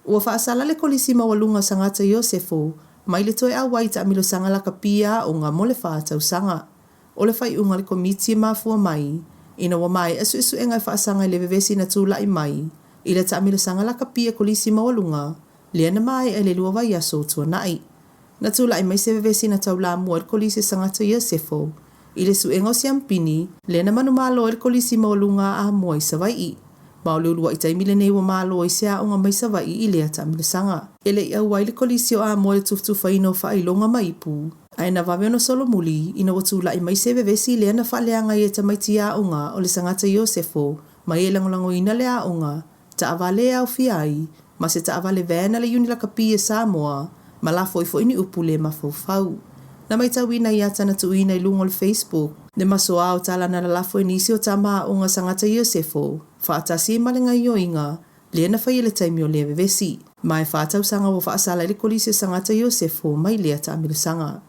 Ua faasala le Kolisi Maualuga o Sagata Iosefo mai le toe auai i taamilosaga lakapi a aoga mo le fa tausaga. O le faaiuga a le Komiti e mafua mai ina ua maea suesuega e faasaga i le vevesi na tulai mai i le taamilosaga lakapi a Kolisi Maualuga lea na maea i le lua vaiaso ua tuanai. Na tulai mai se vevesi na taulamua ai le Kolisi o Sagata Iosefo i le suega o siampini lea na manumalo ai le Kolisi Maualuga a Amoa i Savai'i. Ma o le uluai taimi lenei ua malo ai se aoga mai Savai'i i lea taamilosaga. E le i auai le Kolisi o Amoa i le tufatufaina o faailoga ma ipu, ae na vave ona solomuli ina ua tulai mai se vevesi lea na faaleaga ai e tamaiti aoga o le Sagata Iosefo mai e lagolagoina le aoga taavale e aofia ai ma se taavale van a le Iuni Lakapi a Samoa ma lafo ai foi ni upu le mafaufau. Na matauina i ata na tuuina i luga o le Facebook, le masoa o tala na lalafo e nisi o tama aoga Sagata Iosefo faatasi ai ma le gaioiga lea na faia i le taimi o lea vevesi. Ma e fa tausaga ua faasala ai le Kolisi o Sagata Iosefo mai lea taamilosaga.